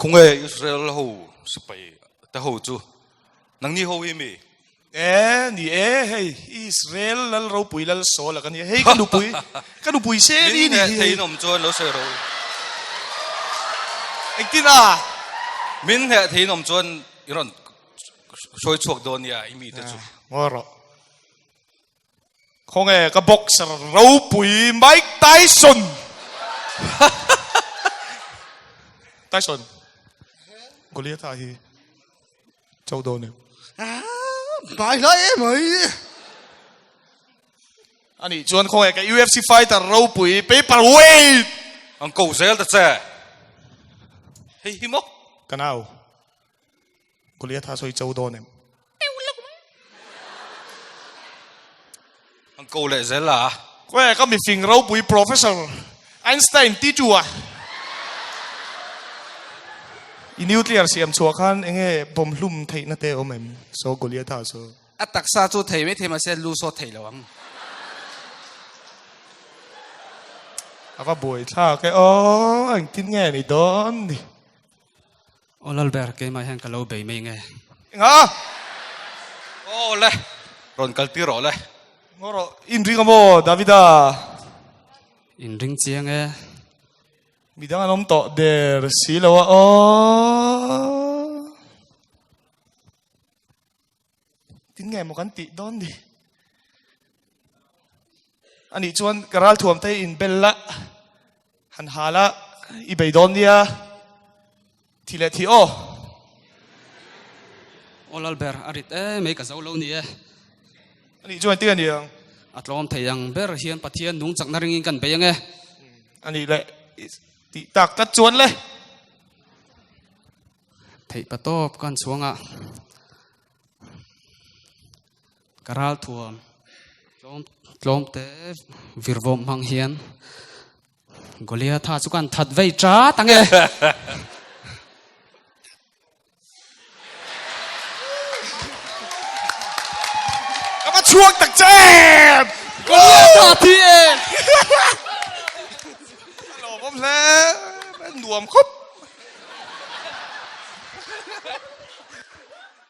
Khawnge Israel ho sipai te ho chu nangni ho hi mi? E ni e, hei Israel lal ropui lal sawl a ka nia, hei ka nupui, ka nupui seri ni hi. Min thei in awm chuan lo sawi ro. Engtin a? Min hneh thei in awm chuan i rawn sawi chhuak dawn nia i mite chu. Ngawi rawh. Khawnge ka boxer ropui Mike Tyson. Tyson. Goliath a hi cho dawn em? Bai lai em mai. Ani chuan khawnge ka UFC fighter ropui paper weight. Ang ko zel ta che. Hei hi maw? Ka nau. Goliath a sawi cho dawn em? An ko leh zel a. Khawi ka mifing ropui Professor Einstein ti chu a. I nuclear siam chhuah khan enge bomb hlum theihna te awm em? So Goliatha chu. A taksa chu thei mai thei mahse lu saw thei lo ang. A va buai thlak e aw, engtin nge ni dawn ni. Aw Lalber, keimah hian ka lo bei mai nge. Enga? Aw le, rawn kal tir rawh le. Ngaw rawh, in ring a maw Davida? In ring chiang e. Midang an awm tawh der si lo a aw. Tin nge maw kan tih dawn ni? Anih chuan ka ralthuam te in bel la, han hal a, i bei dawn nia. Thi leh thi aw. Aw Lalber, a rit em mai ka zo lo ni e. Anih chuan engtin a ni ang? A tlawm thei ang ber hian Pathian nung chakna ringin kan bei ang e. Anih leh tih tak tlat chuan le. Theih pa tawp ka han chhuang a, ka ral thuam tlawm tlawm te vir vawm hmang hian Goliatha chu ka han that vei chat ang e. Ka va chhuak tak che em! Goliatha thi e! A lawmawm hle, nuam khawp.